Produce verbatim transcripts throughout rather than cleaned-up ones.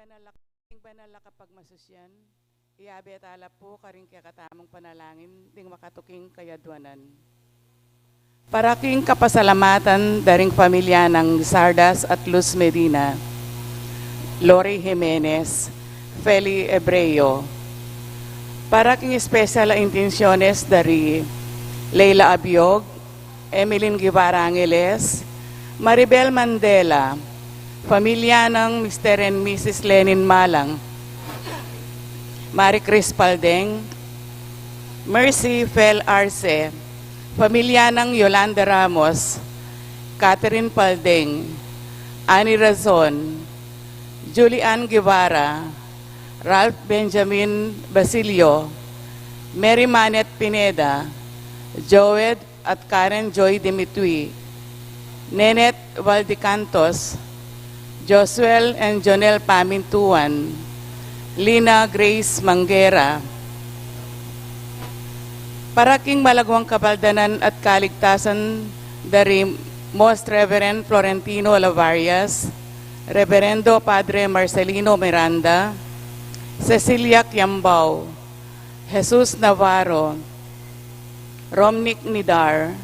Banal a, banal a kapagmasusyan, iyabe tala pu karing kekatamung panalangin ding makatuking kayadwanan. Para king kapasalamatan da ring pamilya nang Sardas at Luz Medina, Lori Jimenez, Feli Ebreo. Para king espesyal a intensyones da ri Leila Abiog, Emeline Guevara Angeles, Maribel Mandela, pamilya nang Mister and Missus Lenin Malang, Marie Chris Paldeng, Mercy Fel Arce, pamilya nang Yolanda Ramos, Catherine Paldeng, Annie Razon, Julian Guevara, Ralph Benjamin Basilio, Mary Manette Pineda, Joed at Karen Joy Dimitui, Nenet Valdicantos, Josuel and Jonel Pamintuan, Lina Grace Manguera. Para king malagwang kapaldanan at kaligtasan da ri Most Reverend Florentino Lavarias, Reverendo Padre Marcelino Miranda, Cecilia Kiambao, Jesus Navarro, Romnick Nidar,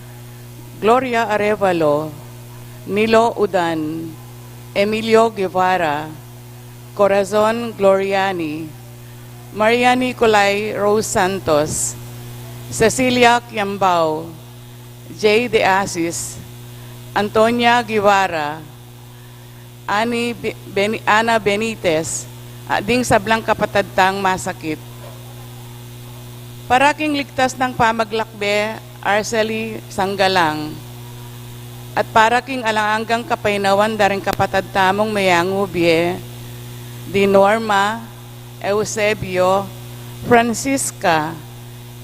Gloria Arevalo, Nilo Udan, Emilio Guevara, Corazon Gloriani, Maria Nicolai Rose Santos, Cecilia Kiambao, Jay De Asis, Antonia Guevara, Ani Be-, Beni-, Ana Benitez, at ding sablang kapatad tang masakit. Para king ligtas nang pamaglakbe, Arcely Sanggalang. At para king alang anggang kapaynawan da ring kapatad tamung meyangu bie, di Norma, Eusebio, Francisca,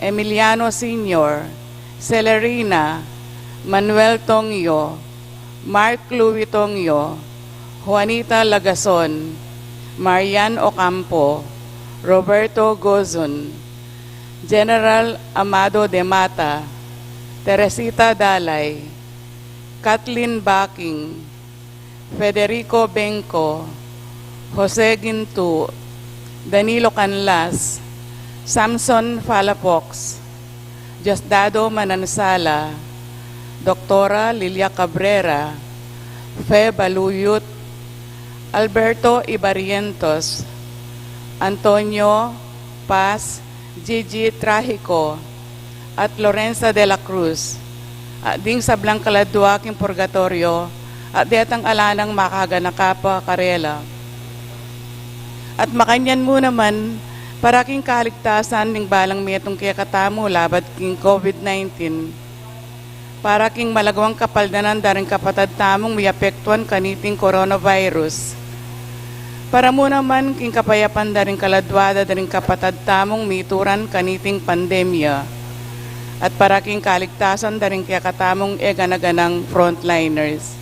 Emiliano Senior, Celerina, Manuel Tongyo, Mark Louis Tongyo, Juanita Lagason, Marian Ocampo, Roberto Gozon, General Amado de Mata, Teresita Dalay, Kathleen Baking, Federico Bengco, Jose Gintu, Danilo Canlas, Samson Palafox, Diosdado Manansala, Doktora Lilia Cabrera, Fe Baluyut, Alberto Ibarrientos, Antonio Paz, Gigi Trajico, at Lorenza de la Cruz, at ding sablang kaladua king purgatoryo, at detang ala nang makaganaka pa karela. At makanyan mu naman, para king kaligtasan ning balang metung kekatamu laban king COVID nineteen, para king malagwang kapaldanan da ring kapatad tamung miapektuan kaniting coronavirus. Para mu naman king kapayapan da ring kaladua da ring kapatad tamung mituran kaniting pandemya. At para king kaligtasan da ring kekatamung e gana-ganang frontliners.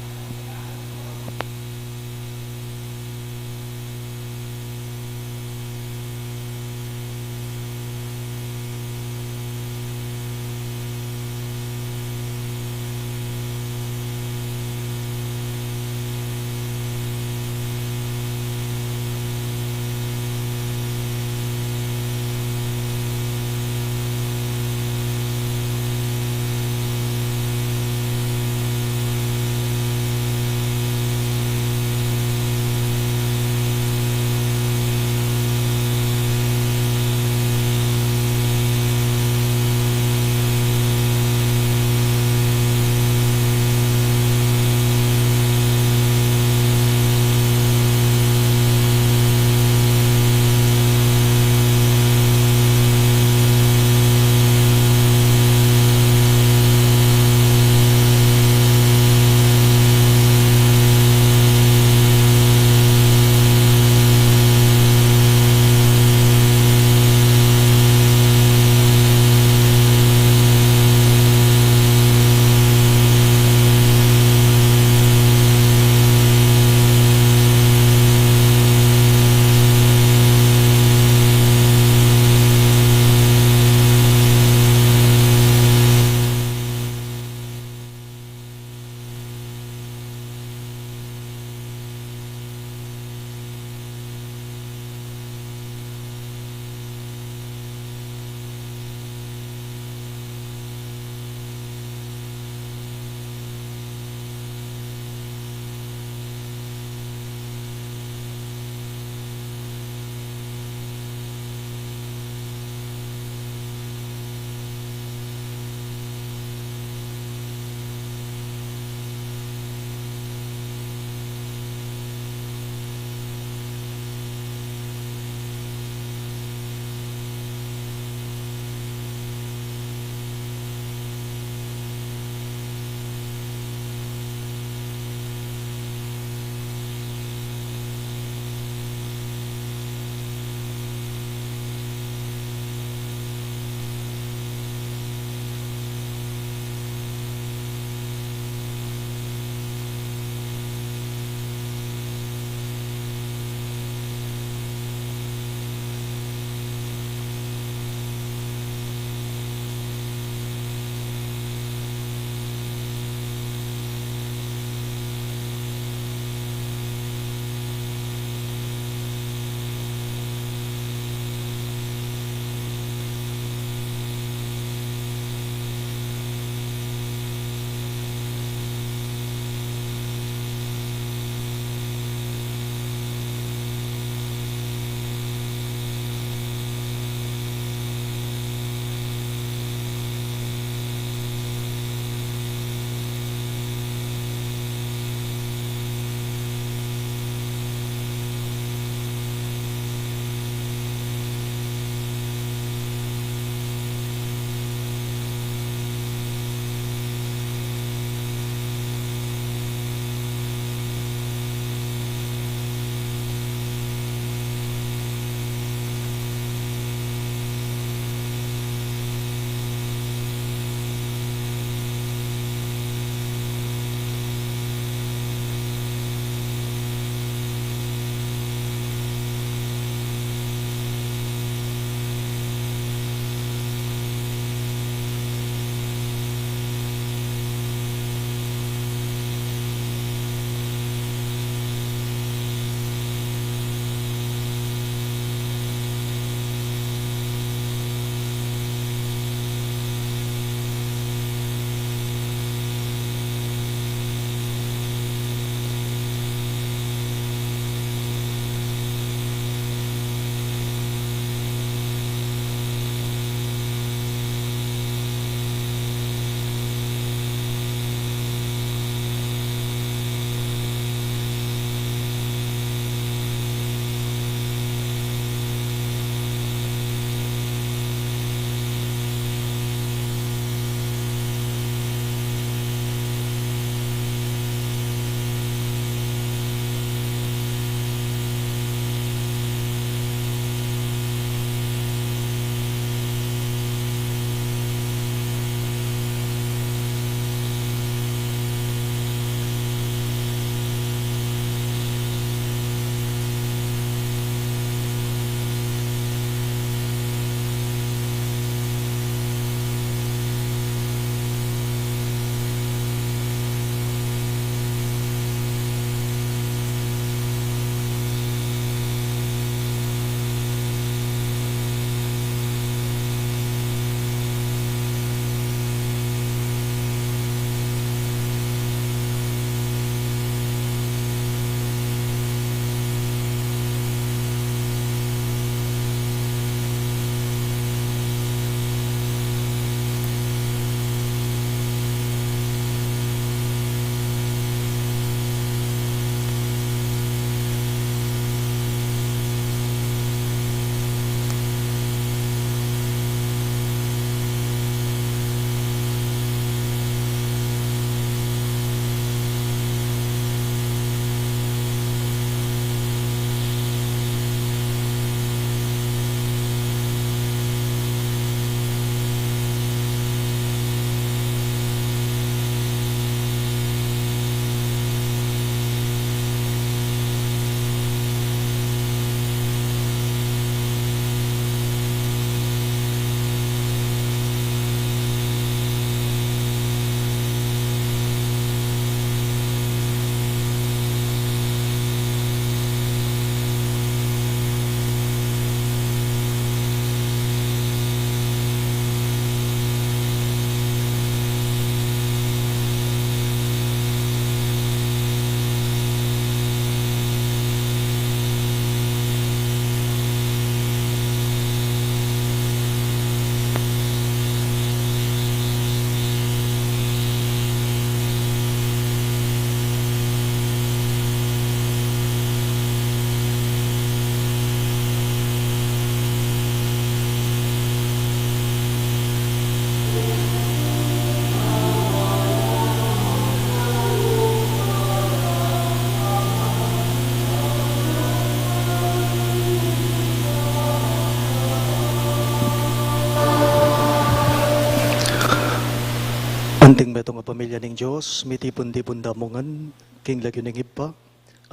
Ding metung a pamilya ning Dios, mitipun-tipun da mu ngan king lagyu ning Ibpa,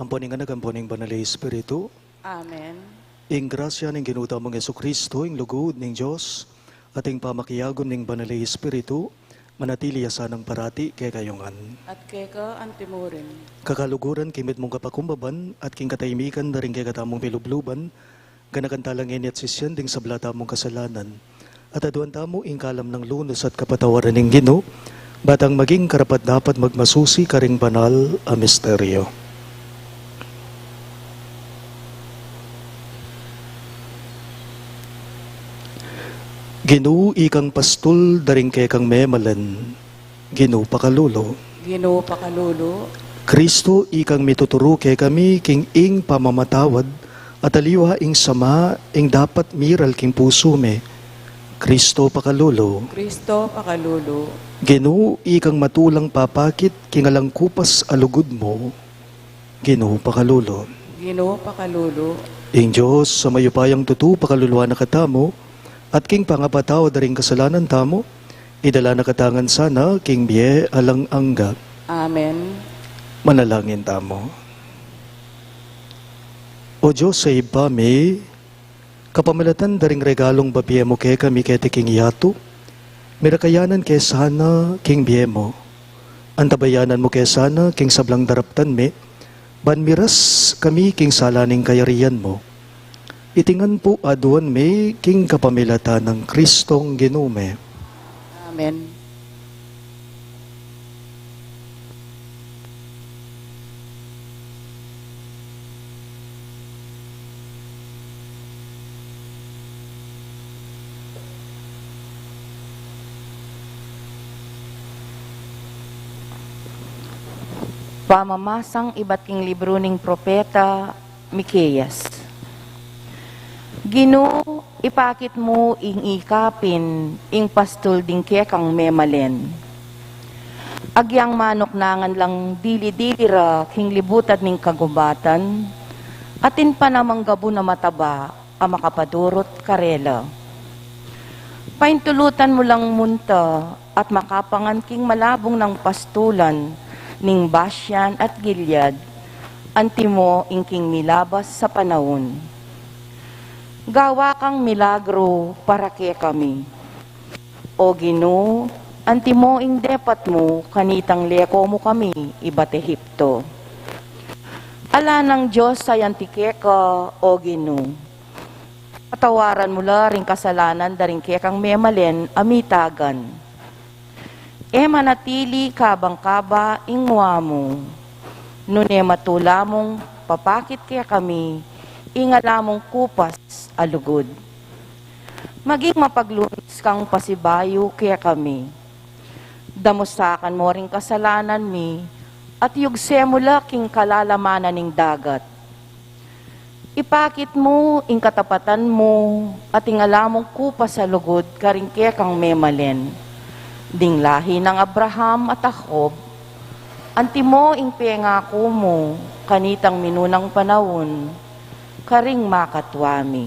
ampo ning Anak, ampo ning Banal a Espiritu. Amen. Ing grasya ning Ginu tamung Jesucristo, ing lugud ning Dios, at ing pamakiagun ning Banal a Espiritu, manatili ya sanang parati kekayu ngan. At keka antimurin. Kakaluguran, king mitmung kapakumbaban at king katahimikan da ring kekatamung pilubluban, ganakan tala ngeni at sisian ding sabla tamung kasalanan, at aduan tamu ing kalam nang lunus at kapatawaran ning Ginu, batang maging karapat-dapat magmasusi karing banal a misteryo. Ginu, ikang pastul da ring kekang memalen. Ginu, pakalulu. Ginu, pakalulu. Kristo, ikang mituturu kekami king ing pamamatawad, at aliwa ing sama ing dapat miral king pusu mi. Kristo, pakalulu. Kristo, pakalulu. Ginu, ikang matulang papakit king alang kupas a lugud mu. Ginu, pakalulu. Ginu, pakalulu. Ing Dios a mayupayang tutu, pakaluluan na katamu, at king pangapatawad da ring kasalanan tamu, idala na katamu ngan sana king bie alang angga. Amen. Manalangin tamu. O Dios a Ibpa mi, kapamilatan da ring regalung babie mu kekami keti king yatu, mirakayanan ke sana king bie mu. Antabayanan mu ke sana king sablang daraptan mi, ban miras kami king sala ning kayarian mu. Iti ngan pu aduan mi king kapamilatan nang Kristong Ginu mi. Amen. Pamamasang ibat king libru ning propeta Miqueas. Ginu, ipakit mu ing ikapin ing pastul ding kekang memalen. Agyang manuknangan lang dili-dili ra king libutan ning kagubatan, atin pa namang gabun a mataba a makapadurut karela. Paintulutan mu lang munta at makapangan king malabung nang pastulan ning Bashan at Gilead, antimo ing king milabas a panaun. Gawa kang milagru para kekami. O Ginu, antimo ing depat mu kanitang leko mu kami ibat Ehipto. Ala nang Dios a anti keka, O Ginu. Patawaran mu la ring kasalanan da ring kekang memalen a mitagan. E manatili kabang-kaba ing mua mu, nune matula mung papakit kekami ing ala mung kupas a lugud. Maging mapaglunus kang pasibayu kekami. Damusakan mu ring kasalanan mi, at yugse mu la king kalalamanan ning dagat. Ipakit mu ing katapatan mu at ing ala mung kupas a lugud karing kekang memalen, ding lahi nang Abraham at Jacob, antimo ing pengaku mu kanitang minunang panaun, karing makatua mi.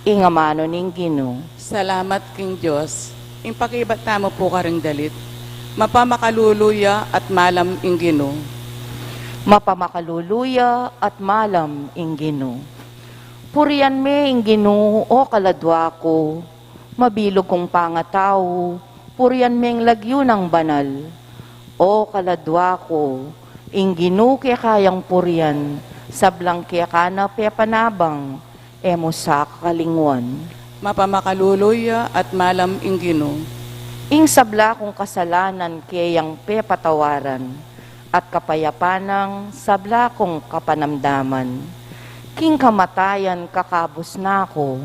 Ing amanu ning Ginu. Salamat king Dios. Ing pakibat tamu pu karing dalit. Mapamakalulu ya at malam ing Ginu. Mapamakalulu ya at malam ing Ginu. Purian me ing Ginu, o kaladua ku, mabilug kung pangatau, purian meng lagyu nang banal. O kaladua ku, ing Ginu keka yang purian, sablang keka na pepanabang, e mu sa kakalingwan. Mapamakalulu ya at malam ing Ginu. Ing sabla kung kasalanan keyang pepatawaran, at kapayapan nang sabla kung kapanamdaman. King kamatayan kakabus na ku,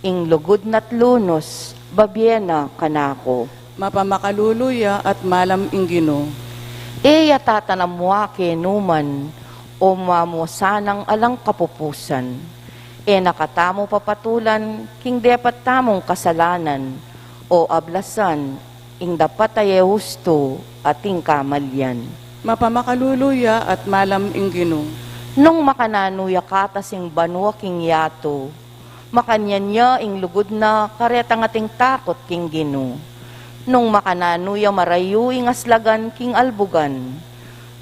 ing lugud na't lunus, babie na kanaku. Mapamakalulu ya at malam ing Ginu. E ya tatanam mua kenu man, o mua mu sanang alang kapupusan. E na katamu papatulan king depat tamung kasalanan, o ablasan ing dapat a e ustu at ing kamalian. Mapamakalulu ya at malam ing Ginu. Nung makananu ya katas ing banua king yatu, Makanyan ya ing lugud na karetang ating takut king Ginu. Nung makananu ya marayu ing aslagan king albugan,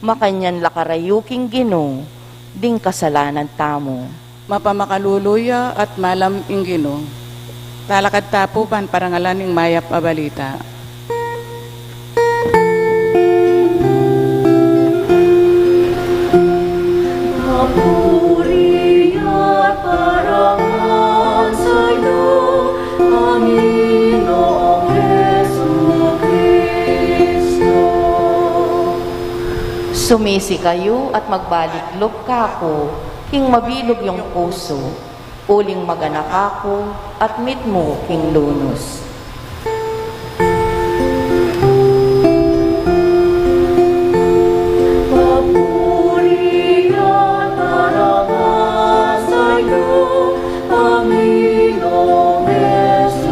makanyan la karayu king Ginu ding kasalanan tamu. Mapamakalulu ya at malam ing Ginu. Talakad ta pu ban parangalan ing mayap a balita. Papuri at parangal sayu, Panginoong Jesucristo. Sumisi kayu at magbalik lub kaku king mabilug yung pusu, uling maganak aku at mitmu king lunus. Papuri at parangal sayu, Panginoong Jesucristo.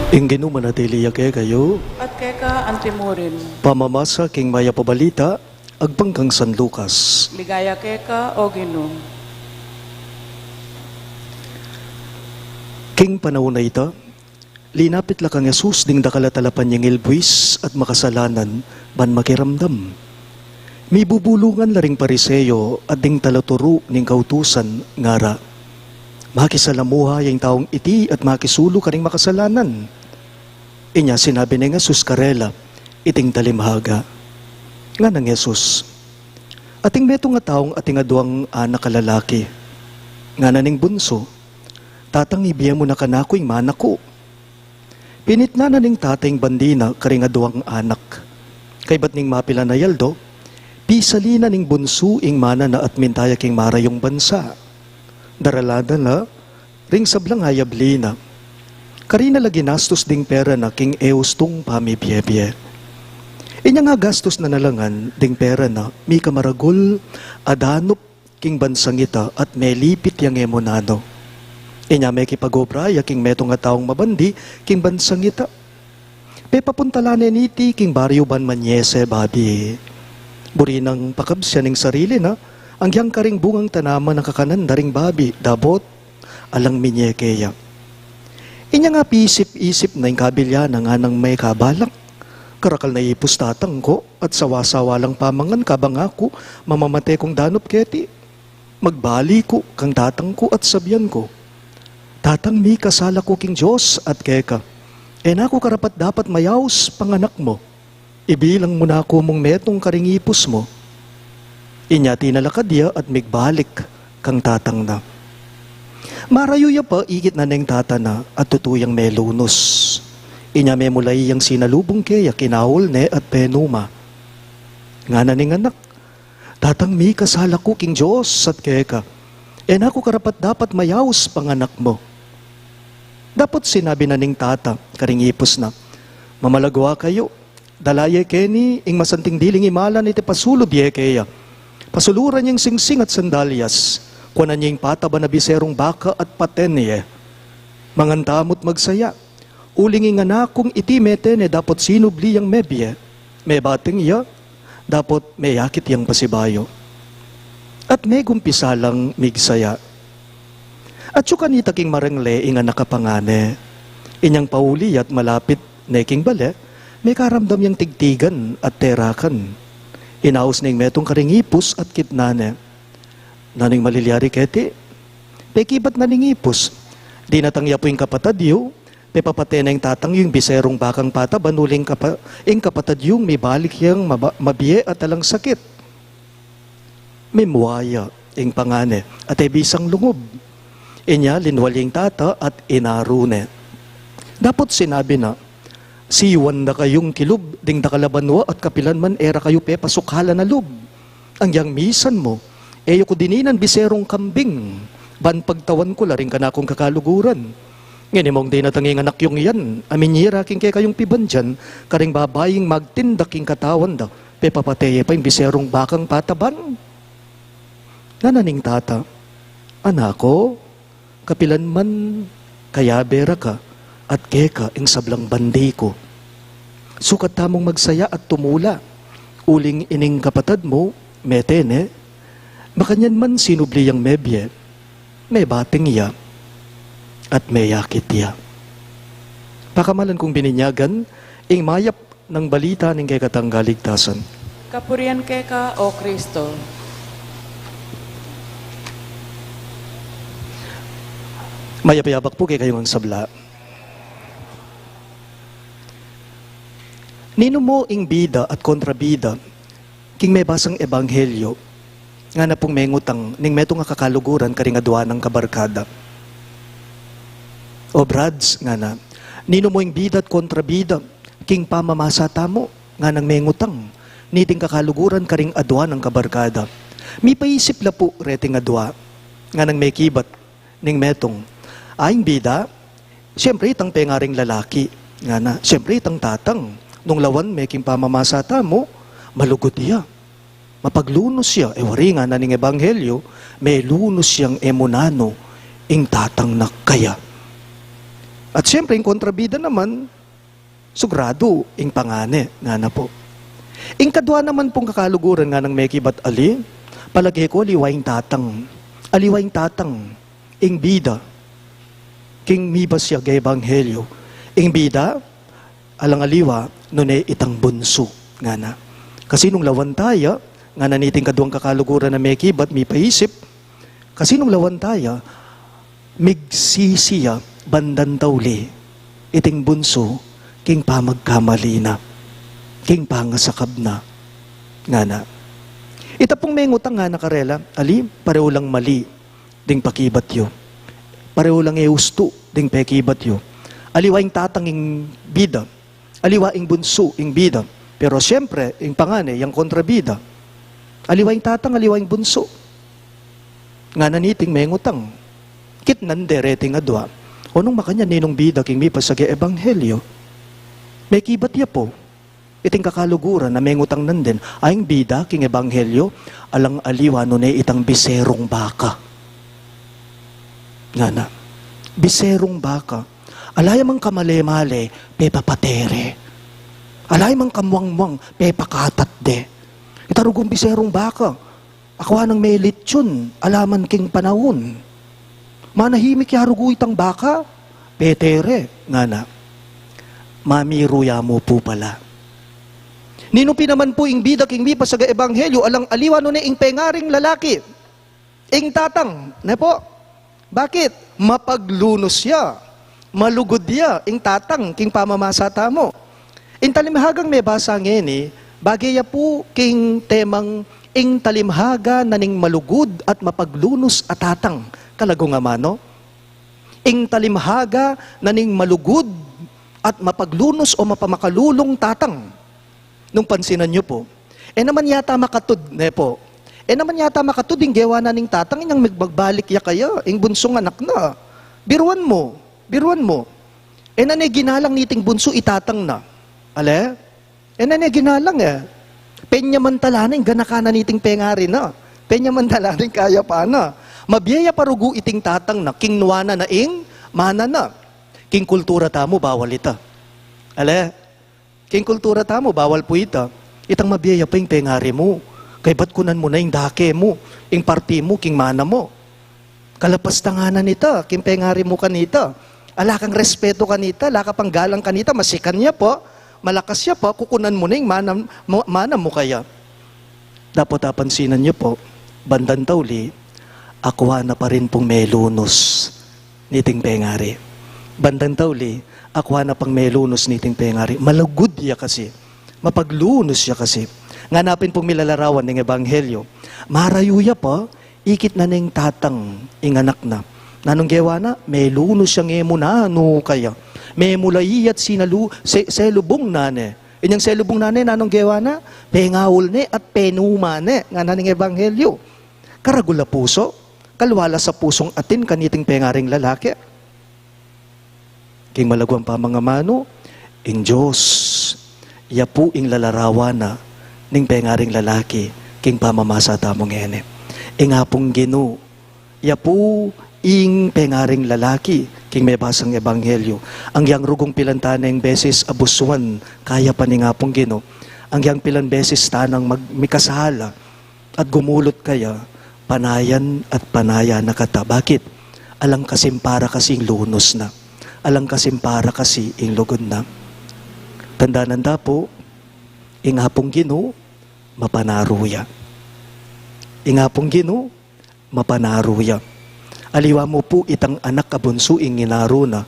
Ing Ginu manatili ya kekayu. At keka antimurin. Pamamasa king mayap a balita agpang kang San Lucas. Ligaya keka, O Ginu. King panaun a ita, linapit la kang Jesus ding dakal a talapanyingil buis at makasalanan ban makiramdam. Mibubulungan la ring Pariseo at ding talaturu ning kautusan, ngara, "Makisalamuha ya ing taung iti at makisulu karing makasalanan." Inya sinabi neng Jesus karela iting talimhaga. Nganang Jesus, "Ating metung a taung ating aduang anak a lalaki. Ngana ning bunsu, 'Tatang, ibie mu na kanaku ing mana ku.' Pinitnan na ning tata ing bandi na karing aduang anak. Kaybat ning mapilan a aldo, pisali na ning bunsu ing mana na at minta ya king marayung bansa. Daralan da la ring sablang ayabli na. Karina la ginastus ding pera na king e ustung pamibiebie. Inyang agastus na na la ngan ding pera na, mika maragul a danup king bansang ita at melipit yang e mu nanu. Inya mekipagobra ya king metung a taung mabandi king bansang ita. Pepapuntalan ne niti king baryu ban manyese babi. Buri nang pakabsian ing sarili na, anggiyang karing bungang tanaman a kakanan da ring babi, dapot alang minye keya." Inya nga pisip-isip na ing kabilya na, nganang mekabalak, "Karakal na ipus tatang ku at sawa-sawa lang pamangan kabang aku mamamate kung danup keti. Magbalik ku kang tatang ku at sabian ku, 'Tatang, mikasala ku king Dios at keka. E na ku karapat-dapat mayaus pang anak mu. Ibilang mu na ku mung metung karing ipus mu.'" Inya tinalakad ya at migbalik kang tatang na. Marayu ya pa, ikit na neng tata na at tutu yang melunus. Inya memula yang sinalubung keya, kinaul ne at penuma. Ngana ning anak, "Tatang, mikasala ku king Dios at keka. E na ku karapat-dapat mayaus pang anak mu." Dapot sinabi na ning tata karing ipus na, "Mamalagwa kayu. Dala ye keni ing masanting diling imala niti pasulud ye keya. Pasuluran ye ing singsing at sandalyas. Kuanan ye ing pataban a biserung baka at paten ye. Mangan tamu't magsaya. Uling ing anak kung iti mete ne dapot sinubli yang mebie, mebating ya dapot meyakit yang pasibayu." At megumpisa lang migsaya. Atyu kanita king marengle ing anak a pangane. Inyang pauli ya't malapit ne king bale, mekaramdam yang tigtigan at terakan. Inaus ne ing metung karing ipus at kitnan ne. "Nanu ing malilyari keti?" Pekibat na ning ipus, "Dinatang ya pu ing kapatad yu, pepapate na ing tatang yu ing biserung bakang pataban, uling kapa-, ing kapatad yung mibalik yang maba-, mabie at alang sakit." Mimua ya ing pangane at e bisang lungub. Inya linwal ya ing tata at inaru ne. Dapot sinabi na, "Siyuan da kayung kilub ding dakal a banua at kapilan man e ra kayu pepasukalan a lub. Anggiyang misan mu, e yu ku dininan biserung kambing ban pagtawan ku la ring kanakung kakaluguran. Ngeni mung dinatang ing anak yung yan a minyira king kekayung pibandian karing babaing magtinda king katawan da, pepapate ye pa ing biserung bakang pataban?" Ngana ning tata, "Anak ku, kapilan man kayabe ra ka at keka ing sablang bandi ku. Sukat tamung magsaya at tumula, uling ining kapatad mu, mete ne, Makanyan man sinubli yang mebie, mebating ya, at meyakit ya. Pakamalan kung bininyagan, ing mayap nang balita ning kekatang kaligtasan. Kapurian keka, O Kristo. Mayap a abak pu kekayung sabla. Ninu mu ing bida at kontrabida king mebasang ebanghelyo, ngana pung mengutang ning metung a kakaluguran karing adua nang kabarkada. O brads, ngana, ninu mu ing bida at kontrabida king pamamasa tamu? Nganang mengutang niting kakaluguran karing adua nang kabarkada. Mipaisip la pu reting adua, nganang mekibat ning metung. Ay, ing bida, siyempre itang pengaring lalaki, ngana, siyempre itang tatang, nung lawan me king pamamasa tamu, malugud ya, mapaglunus ya, e wari, ngana ning ebanghelyo, melunus yang e mu nanu ing tatang na kaya. At siyempre, ing kontrabida naman, sugradu ing pangane, ngana pu. Ing kadua naman pung kakaluguran, nganang mekibat, ali, palage ku aliwa ing tatang. Aliwa ing tatang ing bida king mibasa ya ebanghelyo. Ing bida, alang aliwa nune itang bunsu, ngana. Kasi nung lawan taya, ngana niting kaduang kakaluguran a mekibat, mipaisip, kasi nung lawan taya, migsisi ya bandang tauli iting bunsu king pamagkamali na, king pangasakab na, ngana. Ita pung mengutang, ngana karela, ali, pareho lang mali ding pakibat yu. Pareho lang e ustu ding pekibat yu. Aliwa ing tatang ing bida. Aliwa ing bunsu ing bida. Pero siyempre, ing pangane, yang kontrabida. Aliwa ing tatang, aliwa ing bunsu. Ngana niting mengutang. Kitnan de reting adua. O nung makanyan, ninung bida king mibasa ya ebanghelyo? Mekibat ya pu iting kakaluguran a mengutang nandin, ay, ing bida king ebanghelyo, alang aliwa nune itang biserung baka. Ngana, biserung baka. Ala ya mang kamale-male, pepapatere. Ala ya mang kamuang-muang, pepakatat de. Ita rugung biserung baka. Akua nang melitsun, ala man king panaun. Manahimik ya rugu itang baka, petere, ngana. Mamiru ya mu pu pala. Ninu pin naman pu ing bida king mibasa ya ebanghelyo, alang aliwa nune ing pengaring lalaki. Ing tatang, ne pu? Bakit? Mapaglunus ya, malugud ya ing tatang king pamamasa tamu. Ing talimhagang mebasa ngeni, bage ya pu king temang ing talimhaga na ning malugud at mapaglunus a tatang. Kalagu ngan, no? Ing talimhaga na ning malugud at mapaglunus o mapamakalulung tatang. Nung pansinan yu pu, e naman yata makatud, ne pu? E naman yata makatud ing gewa na ning tatang, inyang magbalik ya kaya ing bunsung anak na. Biruan mu, biruan mu. E na ne ginalang niting bunsu i tatang na. Ale? E na ne ginalang e. Penyamantala na ing ganakan na niting pengari na. Penyamantala na ing kayapan na. Mabie ya pa rugu iting tatang na, king nuan na ing mana na. King kultura tamu, bawal ita. Ale? King kultura tamu, bawal pu ita. Itang mabie ya pa ing pengari mu, kaybat kunan mu na ing dake mu, ing parti mu, king mana mu. Kalapas ta ngana nita king pengari mu kanita. Ala kang respetu kanita, ala ka pang galang kanita, masikan ya pa, malakas ya pa, kukunan mu na ing mana, mu-, mana mu kaya. Dapot apansinan yu pu, bandang tauli, akua na pa rin pung melunus niting pengari. Bandang tauli, akua na pang melunus niting pengari. Malugud ya kasi. Mapaglunus ya kasi. Ngana pin pung milalarawan ning ebanghelyo, marayu ya pa, ikit na neng tatang ing anak na. Nanung gewa na? Melunus yang e mu nanu kaya. Memula iya't sinalu-, se-, selubung na ne. Inyang selubung na ne, nanung gewa na? Pengaul ne at penuma ne. Ngana ning ebanghelyo. Karagul a pusu, kalwalas a pusung atin kaniting pengaring lalaki. King malaguang pamangamanu, ing Dios, ya pu ing lalarawan na ning pengaring lalaki king pamamasa tamu ngeni. Ing Apung Ginu, ya pu ing pengaring lalaki king mebasang ebanghelyo. Angyang rugung pilan ta neng beses abusuan kayapan ning Apung Ginu, angyang pilan beses ta nang mag-, mikasala at gumulut kaya, panayan at panayan na kata. Bakit? Alang kasim para kasi ing lunus na. Alang kasim para kasi ing lugud na. Tandanan ta pu, ing Apung Ginu, mapanaru ya. Ing Apung Ginu, mapanaru ya. Aliwa mu pu itang anak a bunsu ing inaru na.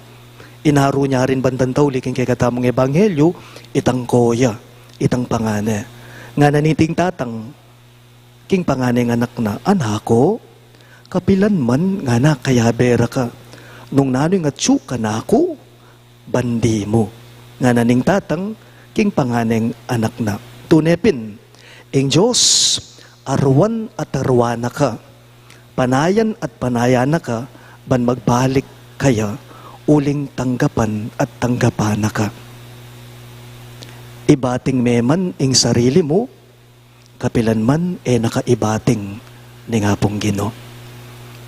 Inaru na rin bandang tauli king kekatamung ebanghelyu, itang ko ya, itang pangane. Ngana niting tatang, king panganeng anak na, "Anak ku, kapilan man ngana kayabe ra ka. Nung nanu ing atyu kanaku, ban di mu." Ngana ning tatang, king panganeng anak na. Tune pin, ing Dios, aruan at aruan na ka. Panayan at panayan na ka, ban magbalik kaya, uling tanggapan at tanggapan na ka. Ibating me man ing sarili mu, kapilan man e na ka ibating ning Apung Ginu.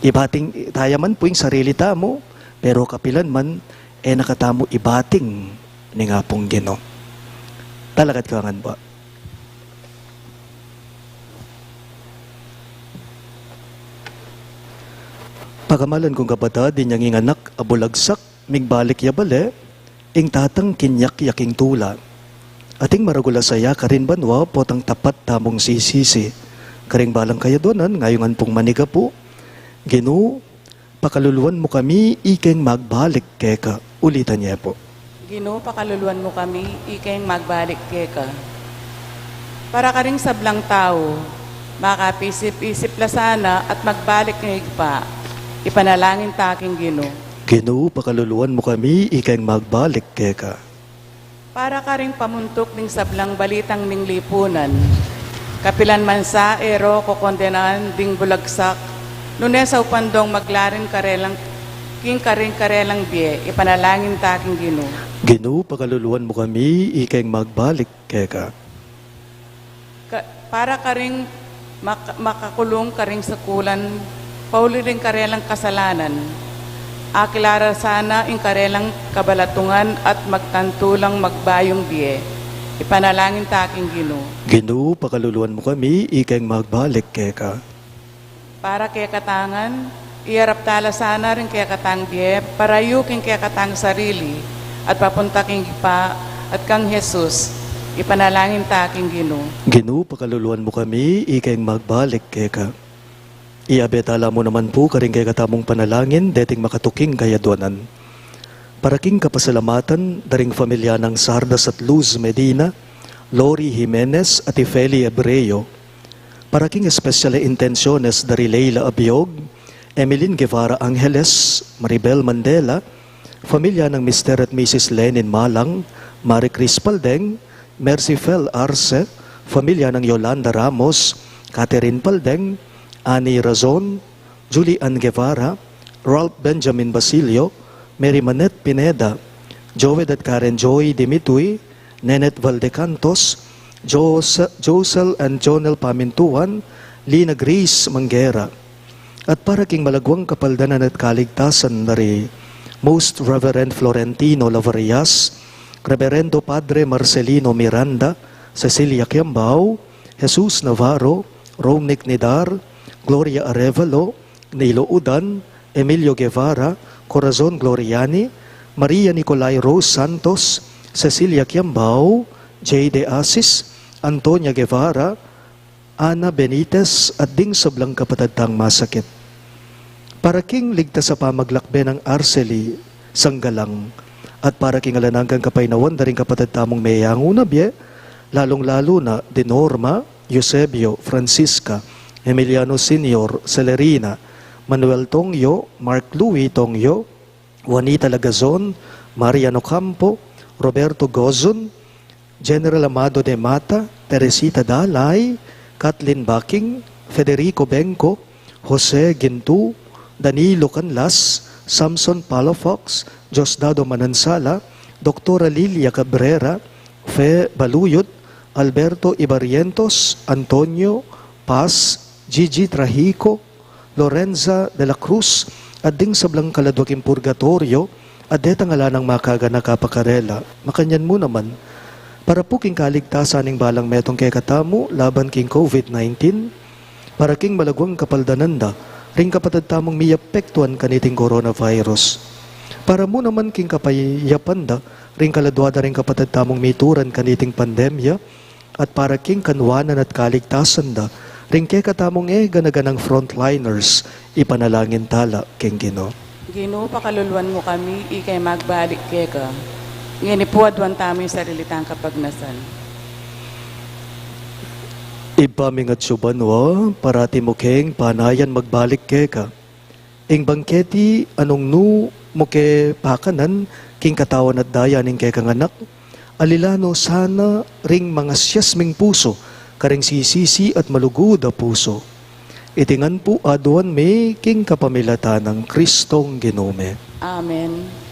Ibating taya man pu ing sarili tamu, pero kapilan man e na katamu ibating ning Apung Ginu. Talakad ku ngan pu. Pakamalan kung kapatad, inyang ing anak a bulagsak, migbalik ya bale, ing tatang kinyak ya king tula. Ating maragul a saya karin banua, potang tapat tamung sisisi. Karing balang kayadwanan, ngayungan pung manigapu, Ginu, pakaluluan mu kami ikeng magbalik keka. Ulitan ye pu. Ginu, pakaluluan mu kami ikeng magbalik keka. Para karing sablang tau, makapisip-isip la sana at magbalik king Ibpa, ipanalangin ta king Ginu. Ginu, pakaluluan mu kami ikeng magbalik keka. Para karing pamuntuk ning sablang balitang ning lipunan, kapilan man sa e ro kokondenan ding bulagsak, nune saupan dong maglarin karelang king karing karelang bie, ipanalangin ta king Ginu. Ginu, pakaluluan mu kami ikeng magbalik keka. Ka-, para karing mak-, makakulung karing sakulan, pauli ring karelang kasalanan. Akilala sana ing karelang kabalatungan at magtantu lang magbayung bie. Ipanalangin ta king Ginu. Ginu, pakaluluan mu kami ikeng magbalik keka. Para kekatang ngan, iyarap ta la sana ring kekatang bie, para yu king kekatang sarili, at papunta king Ibpa, at kang Jesus, ipanalangin ta king Ginu. Ginu, pakaluluan mu kami ikeng magbalik keka. Iabe ta la mu naman pu karing kekatamung panalangin deting makatuking kayadwanan. Para king kapasalamatan da ring familia nang Sardas at Luz Medina, Lori Jimenez at Ifeli Ebreo, para king espesyal a intensiones da ri Leila Abiog, Emeline Guevara Angeles, Maribel Mandela, familia nang Mister at Missus Lenin Malang, Marie Chris Paldeng, Mercifel Arce, familia nang Yolanda Ramos, Catherine Paldeng, Annie Razon, Julie Ann Guevara, Ralph Benjamin Basilio, Mary Manette Pineda, Joed at Karen Joy Dimitui, Nenette Valdecantos, Jos-, Josel and Jonel Pamintuan, Lina Grace Manguera. At para king malagwang kapaldanan at kaligtasan da ri Most Reverend Florentino Lavarias, Reverendo Padre Marcelino Miranda, Cecilia Kiambao, Jesus Navarro, Romnick Nidar, Gloria Arevalo, Nilo Udan, Emilio Guevara, Corazon Gloriani, Maria Nicolai Rose Santos, Cecilia Kiambao, Jay De Asis, Antonia Guevara, Ana Benitez, at ding sablang kapatad tang masakit. Para king ligtas a pamaglakbe nang Arcely Sanggalang, at para king alang anggang kapaynawan da ring kapatad tamung meyangu na bie, lalung-lalu na di Norma, Eusebio, Francisca, Emiliano Senior, Celerina, Manuel Tongyo, Mark Louis Tongyo, Juanita Lagazon, Marian Ocampo, Roberto Gozon, General Amado de Mata, Teresita Dalay, Kathleen Baking, Federico Bengco, Jose Gintu, Danilo Canlas, Samson Palafox, Diosdado Manansala, Doktora Lilia Cabrera, Fe Baluyot, Alberto Ibarrientos, Antonio Paz, Gigi Trajico, Lorenza de la Cruz, at ding sablang kaladwa king purgatoryo, at detang ala nang makaganaka pa karela. Makanyan mu naman, para pu king kaligtasan ning balang metung kekatamu laban king COVID nineteen, Para king malaguang kapaldanan da ring kapatad tamung miapektuan kaniting coronavirus. Para mu naman king kapayapan da ring kaladua da ring kapatad tamung mituran kaniting pandemya, at para king kanuanan at kaligtasan da ring kekatamung e gana-ganang frontliners, ipanalangin tala king Ginu. Ginu, pakaluluan mu kami, ikay magbalik keka. Ngeni pu aduan tamu ing sarili tang kapagnasan. Ibpa ming atsu ka banua, parati mu keng panayan magbalik keka. Ing bangketi a nung nu mu ke pakanan king katawan at daya ning kekang Anak, alila no sana ring mangasias ming pusu karing sisisi at malugud a pusu. Iti ngan pu aduan mi king kapamilatan nang Kristong Ginu mi. Amen.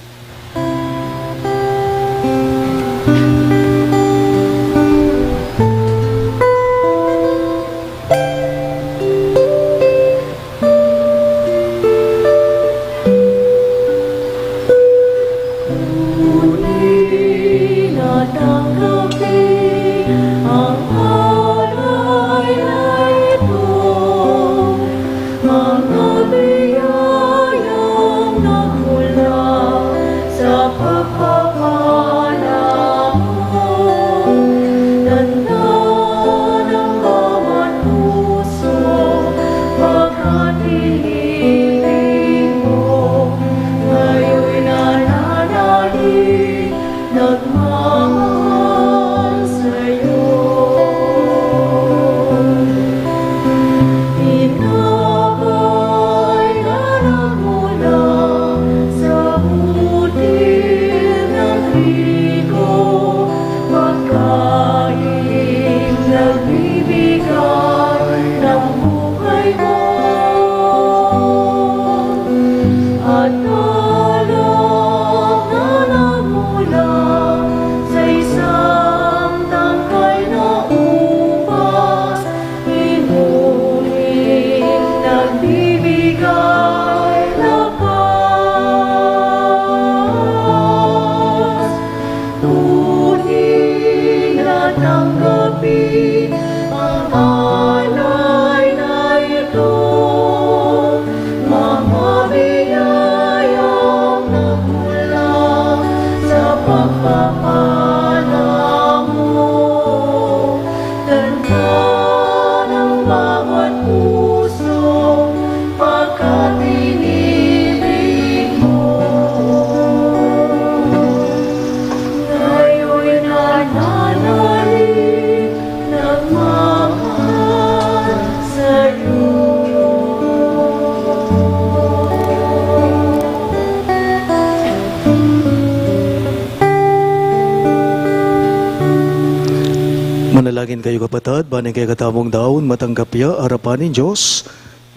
Manalangin kayu, kapatad, ban ing kekatamung daun matanggap ya arapan ning Dios,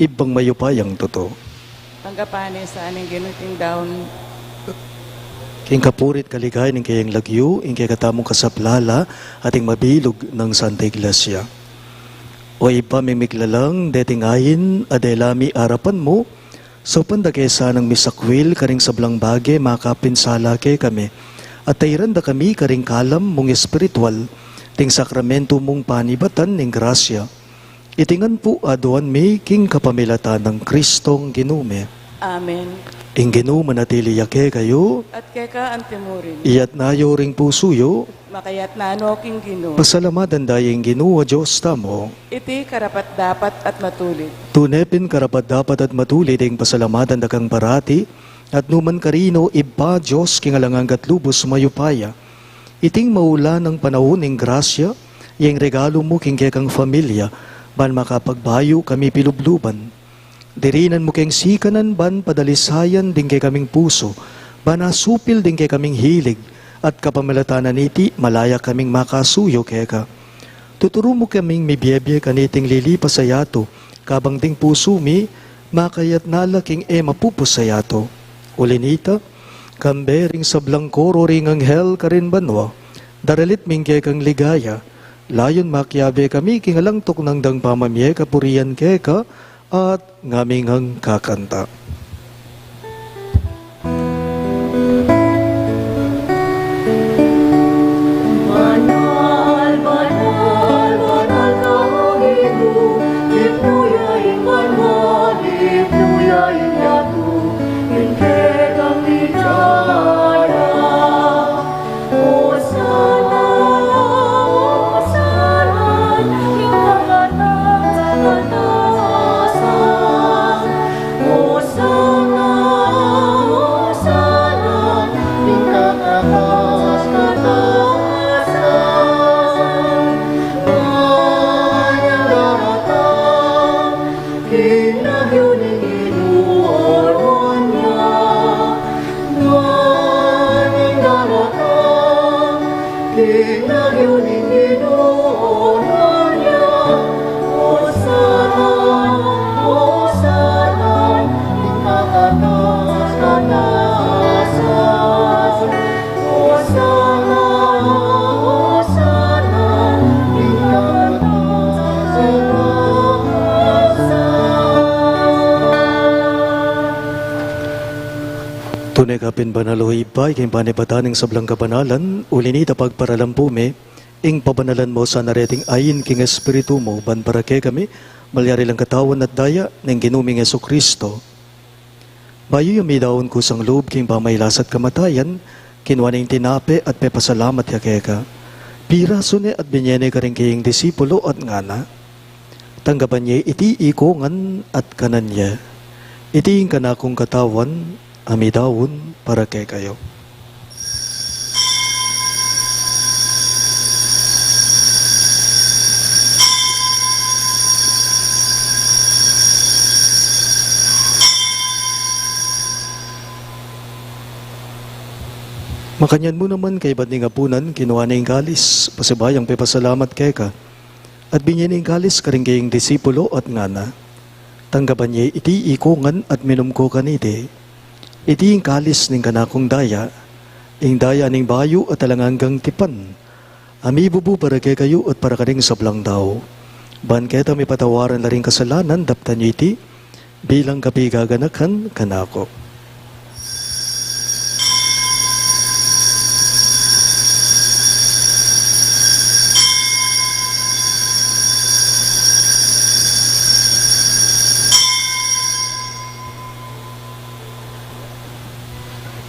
Ibpang mayupayang tutu. Tanggapan na sa ning Ginu ing daun. King kapurian at kaligayan ning keyang lagyu, ing kekatamung kasaplalan, at ing mabilug nang Santa Iglesia. O Ibpa ming mikalalang, deting ain a dela mi arapan mu, saupan da ke sanang misakwil karing sablang bage makapinsala kekami, at tairan da kami karing kalam mung espiritual, ding sakramentu mung panibatan ning grasya. Iti ngan pu aduan mi king kapamilatan nang Kristong Ginu mi. Amen. Ing Ginu manatili ya kekayu. At keka antimurin. Iyatna yu ring pusu yu. Makayatna no king Ginu. Pasalamatan da ya ing Ginu a Dios tamu. Iti karapat-dapat at matulid. Tune pin karapat-dapat at matulid ing pasalamatan da kang parati, at nukarin man, Ibpa, Dios king alang angga at lubus mayupaya. Iting maulan a panaun ning grasya, ya ing regalu mu king kekang familia, ban makapagbayu kami pilubluban. Dirinan mu keng sikanan ban padalisayan ding kekaming pusu, ban asupil ding kekaming hilig, at kapamilatan na niti malaya kaming makasuyu keka. Tuturu mu kaming mibiebie kaniting lilipas a yatu, kabang ding pusu mi makayatna la king e mapupus a yatu. Uli na nita, kambe ring sablang koro ring anghel karin banua, daralit mi ing kekang ligaya, layun makiabe kami king alang tuknang dang pamamie kapurian keka, at ngaming ngan kakanta. Banal, banal, banal ka, O Ginu, Ginu, Tune ka pin banal, o Ibpa, king panibatan ning sablang kabanalan, uli na nita pagparalan pu mi ing pabanalan mu sana reting ain king Espiritu mu, ban para kekami malyari lang katawan at daya ning Ginu ming Jesucristo. Bayu ya midaun kusang lub king pamailas at kamatayan, kinua ne ing tinape at pepasalamat ya keka. Pirasu ne at binye ne karing kayang disipulo at ngana: Tanggapan ye iti ikongan at kanan ye. Iti ing kanakung katawan a midaun para kekayu. Makanyan mu naman kaybat ning apunan, kinua ne ing kalis, pasibayung pepasalamat keka, at binye ne ing kalis karing kayang disipulo at ngana: Tanggapan ye iti ikongan at minum ko kaniti. Iti ing kalis ning kanakung daya, ing daya ning bayu at alang anggang tipan, a mibubu para kekayu at para karing sablang tau, ban keta mipatawaran la ring kasalanan. Daptan yu iti bilang kapigaganakan kanaku.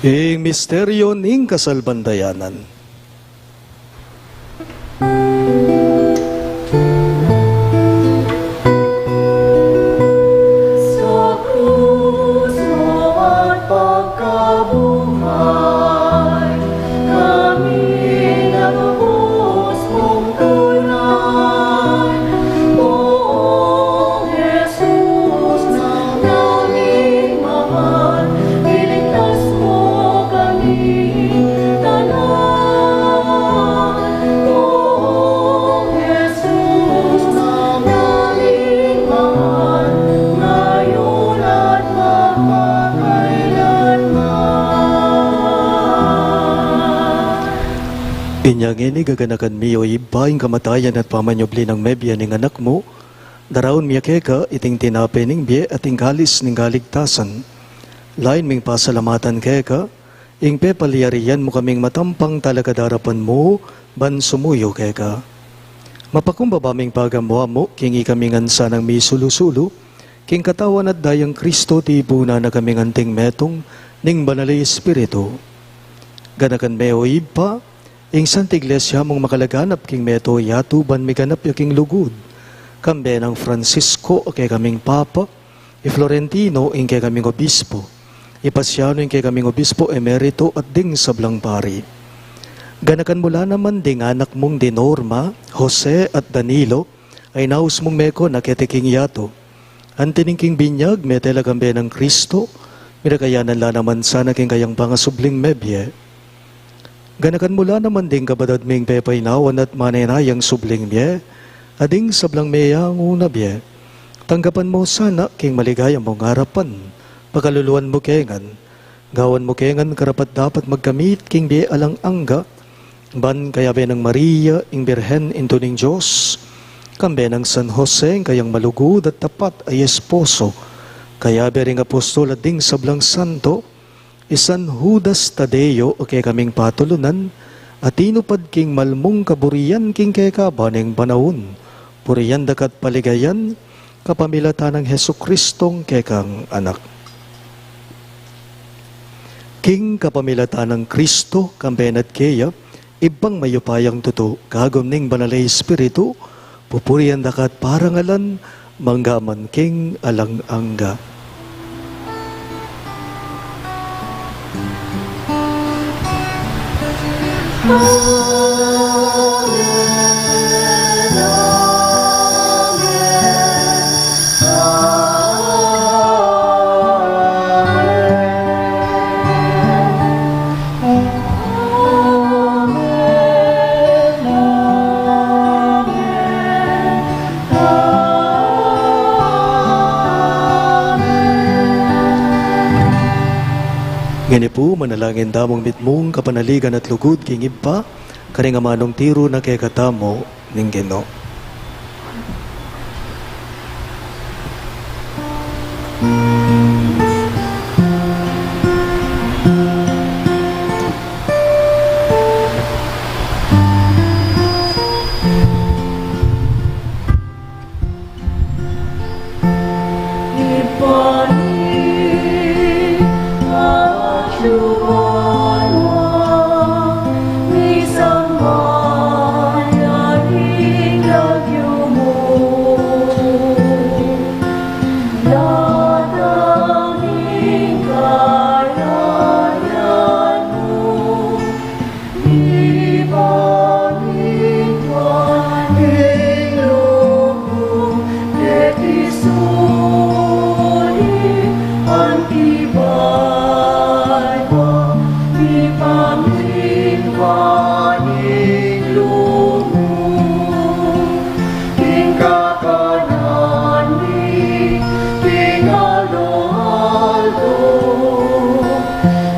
Ing misteryu ning kasalpantayanan. Sa krus mo at pagkabuhay, kami natubos mong tunay. O Jesus na naming mahal, iligtas mo kaming tanan. O Jesus na naming mahal, ngayon at magpakailanman. Inya ngeni, gaganakan mi, o Ibpa, ing kamatayan at pamanyubli nang mebie ning Anak mu, daraun mi keka iting tinape ning bie at ing kalis ning kaligtasan. Lain ming pasalamatan keka ing pepalyarian mu kaming matampang talakad king arapan mu ban sumuyu keka. Mapakumbaba ming pagamu-amu king ikami ngan sanang misulu-sulu king katawan at dayang Kristo, tipunan na kaming anting metung ning Banal a Espiritu. Ganakan me, o Ibpa, ing Santa Iglesia mung makalaganap king mabilug a yatu ban miganap ya king lugud, kambe nang Francisco a kekaming Papa, i Florentino ing kekaming Obispo, i Pasiano ing kekaming Obispo Emerito at ding sablang pari. Ganakan mu la naman ding anak mung di Norma, Jose at Danilo, a inaus mung meko na keti king yatu. Anti ning king binyag, mete la kambe nang Kristo, mirakayanan la naman sana king kayang pangasubling mebie. Ganakan mu la naman ding kapatad ming pepainawan at manenayang subling mie, at ding sablang meyangu na bie. Tanggapan mu sana king maligaya mung arapan, pakaluluan mu ke ngan, gawan mu ke ngan karapat-dapat magkamit king bie alang angga, ban kayabe nang Maria, ing Birhen, Indu ning Dios, kambe nang San Jose, ing kayang malugud at tapat a esposo, kayabe ring apostol at ding sablang santo, i San Judas Tadeo a kekaming patulunan, a tinupad king mal mung kaburian king keka ban ing panaun, purian da ka at paligayan, kapamilatan nang Jesucristong kekang Anak. King kapamilatan nang Kristo, kambe na at keya, Ibpang mayupayang tutu, kagum ning Banal a Espiritu, pupurian da ka at parangalan, mangga man king alang angga. Ngeni pu, manalangin tamung mitmung kapanaligan at lugud king Ibpa, karing amanung tiru na kekatamu ning Ginu.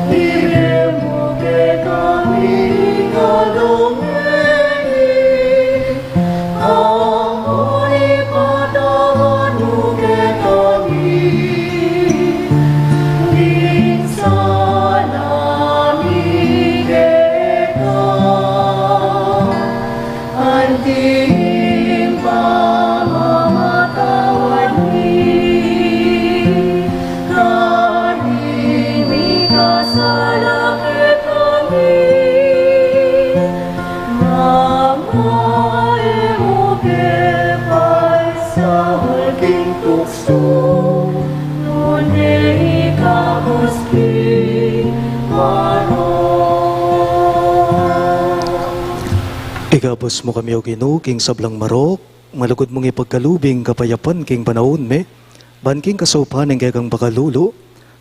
Ibie mu kekami ing aldo ngeni, ampon ipatawad mu kekami ing sala mi keka, anti ing pamamatawad mi karing mikasala kekami. Manga e mu ke paisaul king tuksu, nune ikabus king marok. Ikabus mu kami, O Ginu, king sablang marok, malugud mung ipagkalub ing kapayapan king panaun mi, ban king kasaupan ning kekang pakalulu,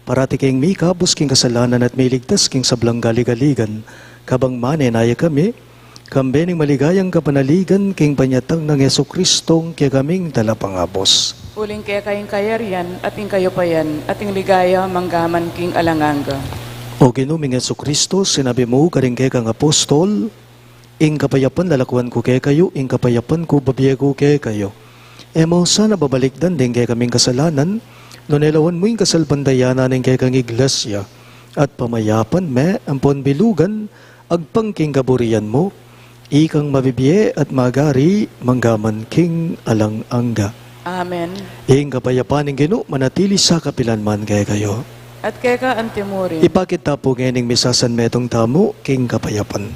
parati keng mikabus king kasalanan at miligtas king sablang galigaligan, kabang manenaya kami, kambe ning maligayang kapanaligan king panyatang nang Jesucristong kekaming Talapangabus. Uling keka ing kayarian, at ing kayupayan, at ing ligaya, manggaman king alang angga. O Ginu ming Jesucristo, sinabi mu karing kekang apostol, ing kapayapan lalakuan ku kekayu, ing kapayapan ku bibie ku kekayu. E mu sana babalikdan ding kekaming kasalanan, nune lawan mu ing kasalpantayanan ning kekang Iglesia, at pamayapan me ampon bilugan agpang king kaburian mu, ikang mabibie at magari manggaman king alang angga. Amen. Ing kapayapan ning Ginu manatili sa kapilan man kekayu. At keka antimurin. Ipakit ta pu ngening misasanmetung tamu king kapayapan.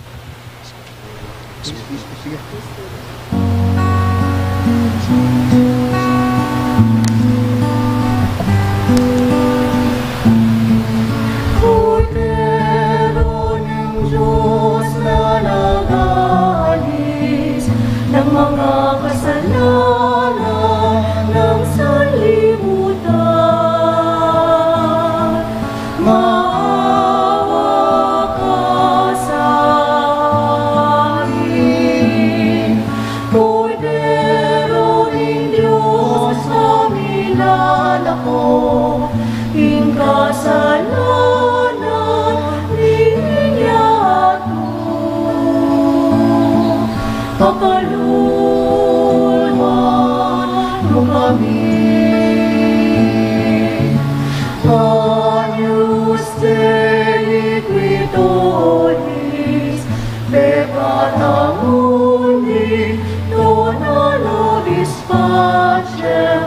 Kordero ning Dios na nagalis ng mga kasalanan ng sanlibutan. Maawa ka sa amin. Kordero ning Dios, a minalako ing kasalanan ning yatu. Pakalulwan mu kami. Agnus Dei qui tollis peccata mundi, dona nobis pacem,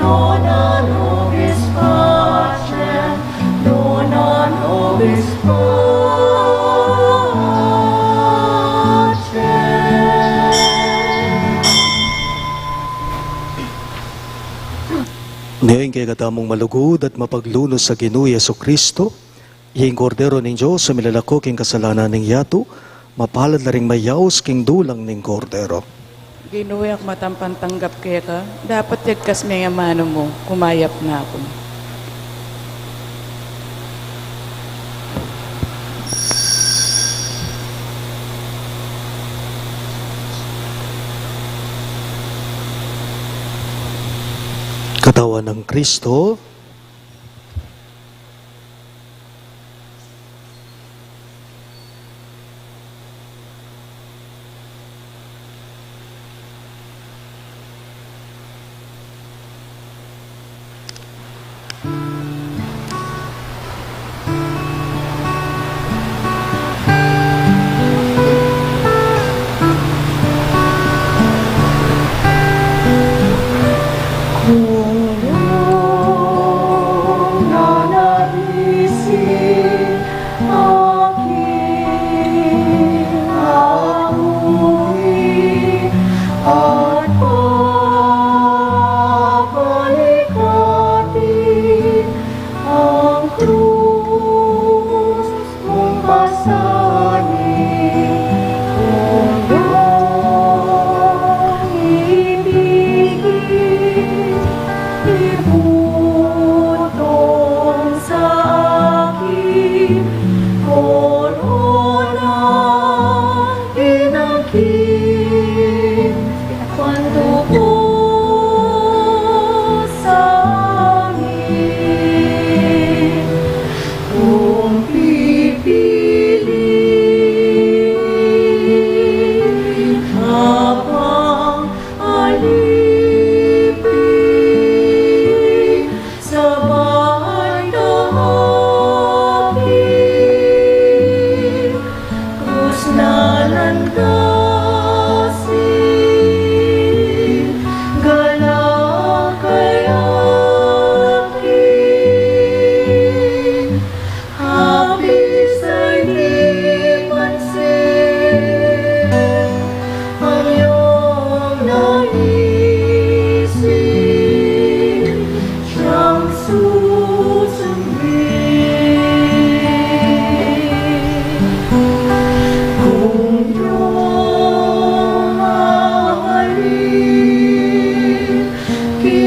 dona nobis pacem, dona nobis pacem. Ngeni ing kekatamung malugud at mapaglunus a Ginu Jesucristo, ing Kordero ning Dios a milalako king kasalanan ning yatu, mapalad la ring mayaus king dulang ning Kordero. Ginu, e ku matampan tanggap keka, dapot yagkas me ing amanu mu, kumayap na ku. Katawan nang Kristo.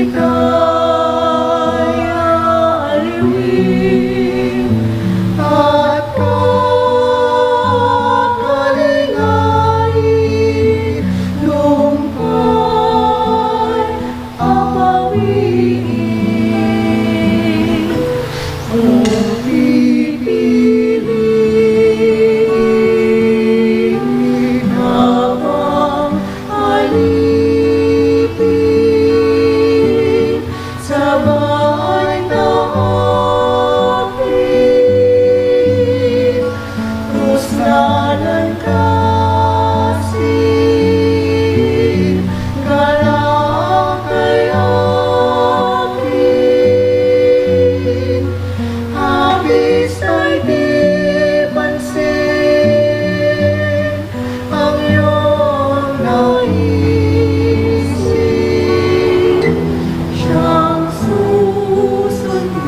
Kaya aliwin at kakalingain, lumpay apawiin, pipiliin habang alipin, sabay taapin, krus na lang kasi, galak kay akin, habis ay di pansin ang iyong naisin, siyang susundin.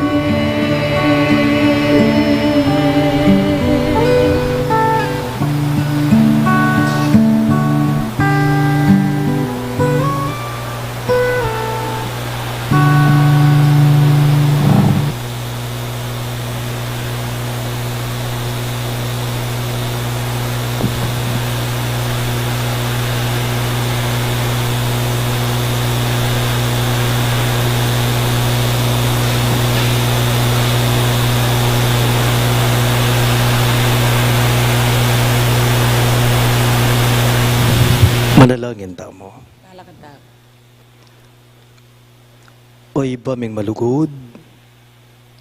Manalangin tamu. Talakad tamu. O Ibpa ming malugud,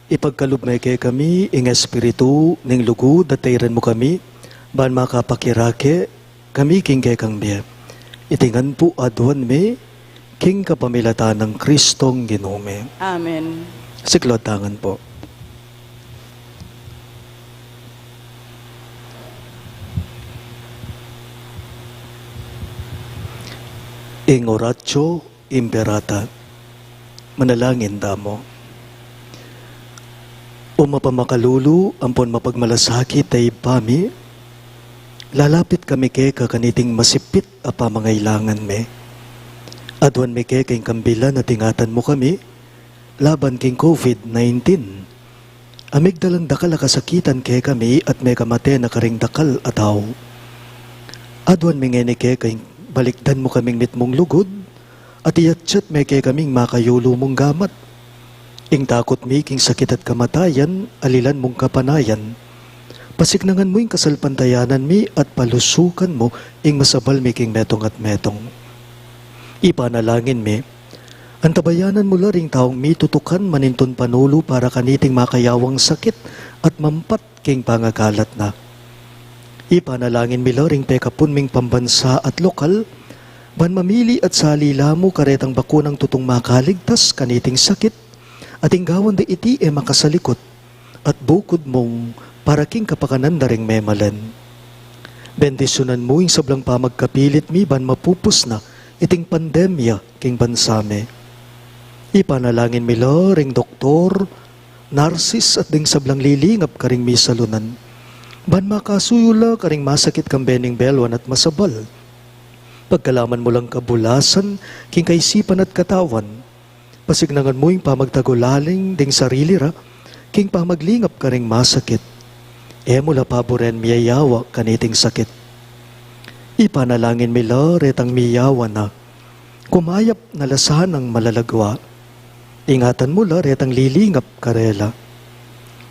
ipagkalub me kekami ing Espiritu ning lugud at tairan mu kami, ban makapakirake kami king kekang bie. Iti ngan pu aduan mi king kapamilatan nang Kristong Ginu mi. Amen. Siklaud tamu ngan pu. Ing Oratio Imperata. Manalangin tamu. O mapamakalulu ampon mapagmalasakit a Ibpa mi, lalapit kami keka kaniting masipit a pamangailangan mi. Aduan mi keka ing kambilan at ingatan mu kami laban king COVID nineteen. A migdalang dakal a kasakitan kekami at mekamate na karing dakal a tau. Aduan mi ngeni keka ing balikdan mu kaming mitmung lugud, at iyatyat me kekaming makayulu mung gamat. Ing takut mi king sakit at kamatayan, alilan mung kapanayan. Pasiknangan mu ing kasalpantayanan mi at palusukan mu ing masabal mi king metung at metung. Ipanalangin mi, antabayanan mu la ring taung mitutukan manintun panulu para kaniting makayawang sakit at mampat king pangakalat na. Ipanalangin mi la ring pekapun ming pambansa at lokal, ban mamili at salila mu karetang bakunang tutung makaligtas kaniting sakit, at ing gawan da iti e makasalikut, at bukud mung para king kapakanan da ring memalen. Bendisyunan mu ing sablang pamagkapilit mi ban mapupus na iting pandemya king bansa mi. Ipanalangin mi la ring doktor, narsis at ding sablang lilingap karing misalunan, ban makasuyu la karing masakit kambe ning belwan at masabal. Pagkalaman mu lang kabulasan king kaisipan at katawan, pasiknangan mu ing pamagtagulaling ding sarili ra king pamaglingap karing masakit. E mu la paburen miyayawa kaniting sakit. Ipanalangin mi la retang miyawa na, kumayap na la sanang malalagwa. Ingatan mu la retang lilingap karela.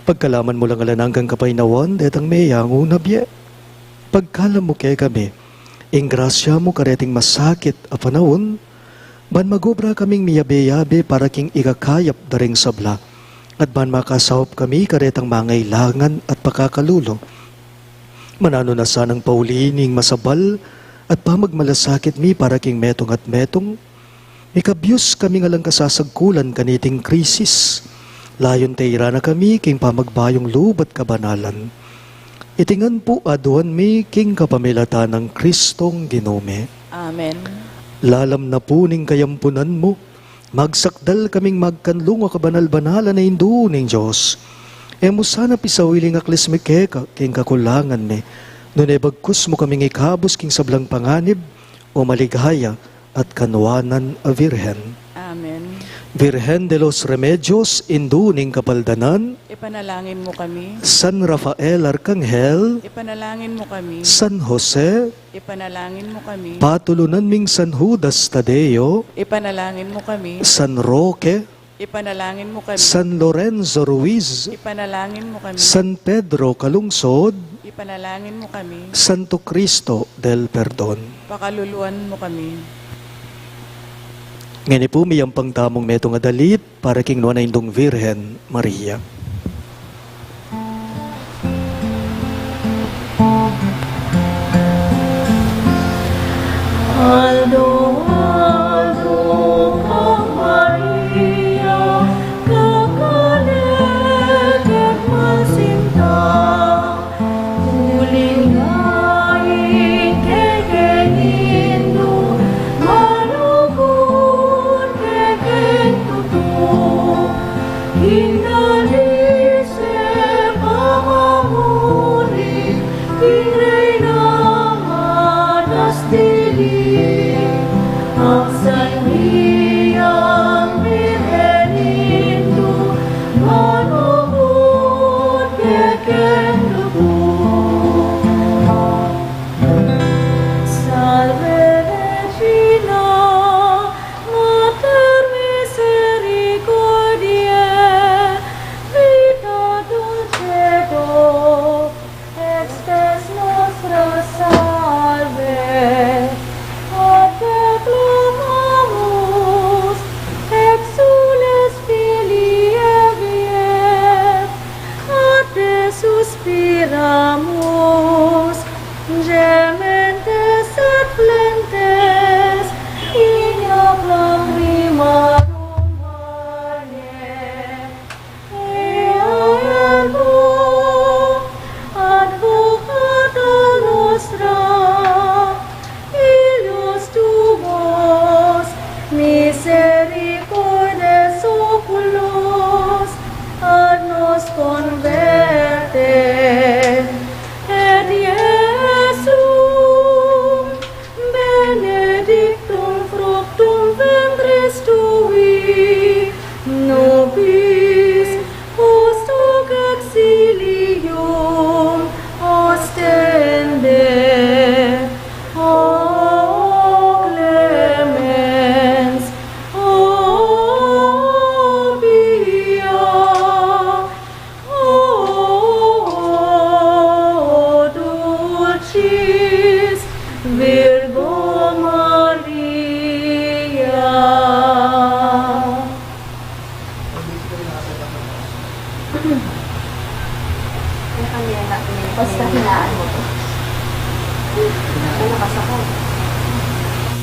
Pagkalaman mu lang alang anggang kapaynawan detang meyangu na bie. Pagkalam mu kekami ing grasya mu kareting masakit a panaun, ban magobra kaming miyabe-yabe para king ikakayap da ring sabla, at ban makasaup kami karetang mangailangan at pakakalulu. Mananu na sanang pauli ning masabal at pamagmalasakit mi para king metung at metung, mikabyus kaming alang kasasagkulan kaniting krisis. Layun tairan na kami king pamagbayung lub at kabanalan. Iti ngan pu aduan mi king kapamilatan nang Kristong Ginu mi. Amen. Lalam na pu ning kayampunan mu, magsakdal kaming magkanlung a kabanal-banalan a Indu ning Dios. E mu sana pisawili ing aklis mi keka king kakulangan mi, nune bagkus mu kaming ikabus king sablang panganib, o maligaya at kanuanan a Virgen. Amen. Virgen de los Remedios, Indu ning Kapaldanan, ipanalangin mo kami. San Rafael Arkanghel, ipanalangin mo kami. San Jose, ipanalangin mo kami. Patulunan ming San Judas Tadeo, ipanalangin mo kami. San Roque, ipanalangin mo kami. San Lorenzo Ruiz, ipanalangin mo kami. San Pedro Calungsod, ipanalangin mo kami. Santo Cristo del Perdon, pakaluluan mo kami. Ngeni pu, miyampang tamung metung a dalit para king nuan a Indung Virgen Maria. Aldo-aldo kang Maria, kakanek at masinta, uling ain kekeng Indu, malugud kekeng tutu. King dalis e pamamuli, king Reyna Madastili, ang Sangliang Birhen Indu, malugud kekeng tutu. Salve Regina, Mater misericordiae, vita dulcedo, expiamus nostra salve. A te clamamus, exsules filii Evae, a te suspiramus, gementes et flentes, in hoc lacrimarum vale. Ea ergo, advocata nostra, illos tuos misericordes oculos, ad nos con